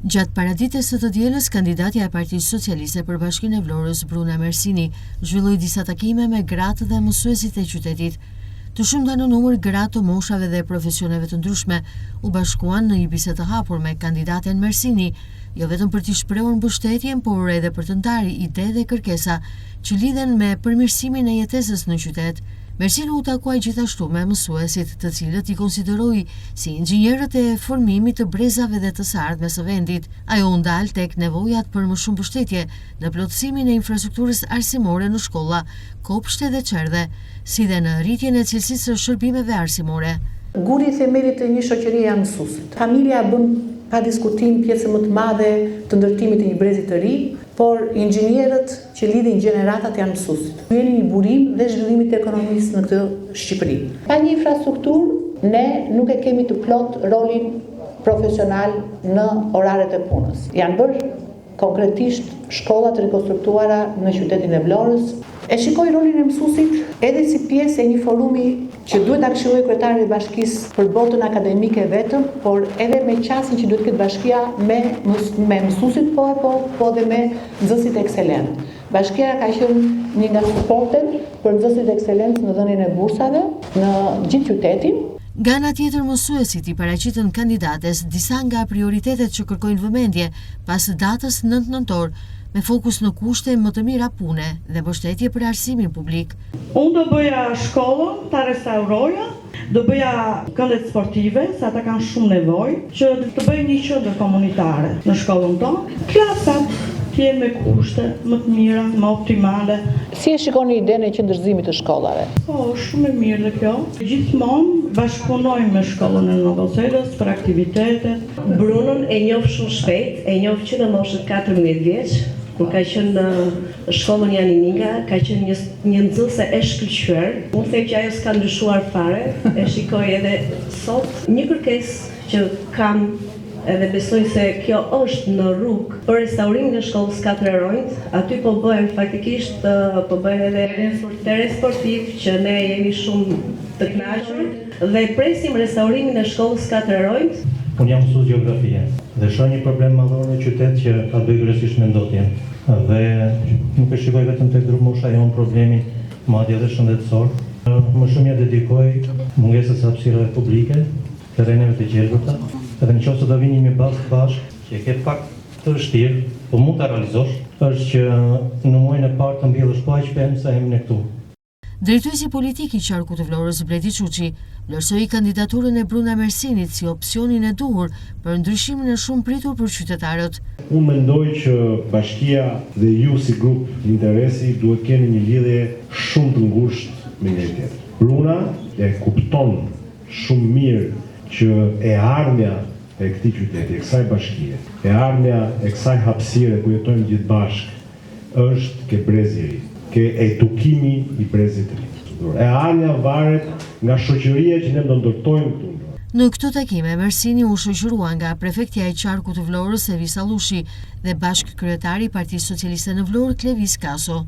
Gjatë paradites së të dielës, kandidatja e Partisë Socialiste për Bashkinë e Vlorës, Bruna Mersini, zhvilloi disa takime me gratë dhe mësuesit e qytetit. Të shumta në numër gra të moshave dhe profesioneve të ndryshme u bashkuan në një bisedë të hapur me kandidaten Mersini, jo vetëm për t'i shprehur mbështetjen, por edhe për të ndarë ide dhe kërkesa që lidhen me përmirësimin e jetesës në qytet. Mersini u takua gjithashtu me mësuesit, të cilët i konsideroi si inxhinierët e formimit të brezave dhe të së ardhmes së vendit. Ajo u ndal tek nevojat për më shumë mbështetje në plotësimin e infrastrukturës arsimore në shkolla, kopshte dhe çerdhe, si dhe në rritjen e cilësisë së shërbimeve arsimore. Guri i themelit të një shoqërie janë mësuesit. Familja bën pa diskutim pjesën më të madhe të ndërtimit të një brezi të ri, por inxhinierët që lidhin gjeneratat janë mësuesit. Ju jeni një burim dhe zhvillimit të ekonomisë në këtë Shqipëri. Pa një infrastrukturë ne nuk e kemi të plotë rolin profesional në oraret e punës. Janë bërë konkretisht shkolla të rikonstruktuara në qytetin e Vlorës. E shikoj rolin e mësuesit edhe si pjesë e një forumi që duhet ta këshillojë kryetarin e bashkisë për botën akademike vetëm, por edhe me qasjen që duhet të ketë bashkia me me mësuesit po e po, po dhe me nxënësit ekselentë. Bashkia ka qenë një nga suportet për nxënësit ekselentë në dhënien e bursave në gjithë qytetin. Nga ana tjetër mësuesit i paraqitën kandidates disa nga prioritetet që kërkojnë vëmendje pas datës nëntë nëntor, me fokus në kushte më të mira pune dhe mbështetje për arsimin publik. Unë do bëja shkollën, ta restauroja, do bëja këndet sportive, se ata kanë shumë nevojë, që të bëjmë një qendër komunitare në shkollën tonë, klasat të jenë me kushte më të mira, më optimale. Si e shikoni idenë e qendërzimit të shkollave? Po, është shumë e mirë dhe kjo. Gjithmonë bashkëpunojmë me shkollën e Novoselës për aktivitetet. Brunën e njoh shumë shpejt, e njoh që në moshën 14 vjeç, kur ka qenë në shkollën Jani Minga, ka qenë një një nxënëse e shkëlqyer. Unë them që ajo s'ka ndryshuar fare, e shikoj edhe sot. Një kërkesë që kam edhe besoj se kjo është në rrugë për restaurimin e shkollës Katër Heronjtë, aty po bëhen faktikisht po bëhen edhe terren sportiv që ne jemi shumë të kënaqur dhe presim restaurimin e shkollës Katër Heronjtë. Unë jam mësues gjeografie dhe shoh një problem madhor në qytet që ka të bëjë kryesisht me ndotjen dhe nuk e shikoj vetëm tek grupmosha jonë problemin, madje edhe shëndetësor. Më shumë ia dedikoj mungesës së hapësirave publike, terreneve të gjelbërta, edhe në qoftë se do vinim një bast bashkë, që e ke pak të vështirë, po mund ta realizosh, është që në muajin e parë të mbjellësh po aq pemë sa jemi ne këtu. Drejtuesi politik i qarkut të Vlorës, Bledi Çuçi, vlerësoi kandidaturën e Bruna Mersinit si opsionin e duhur për ndryshimin e shumëpritur për qytetarët. Unë mendoj që bashkia dhe ju si grup interesi duhet keni një lidhje shumë të ngushtë me njëri-tjetrin. Bruna e kupton shumë mirë që e ardhmja e këtij qyteti, e kësaj bashkie, e ardhmja e kësaj hapësire ku jetojmë gjithë bashkë, është ke brezi i ri, ke edukimi i brezit të ri. E ardhmja varet nga shoqëria që ne do ndërtojmë këtu në Vlorë. Në këto takime, Mersini u shoqërua nga prefektja e qarkut të Vlorës, Evis Allushi dhe bashkëkryetari i Partisë Socialiste në Vlorë, Klevis Kaso.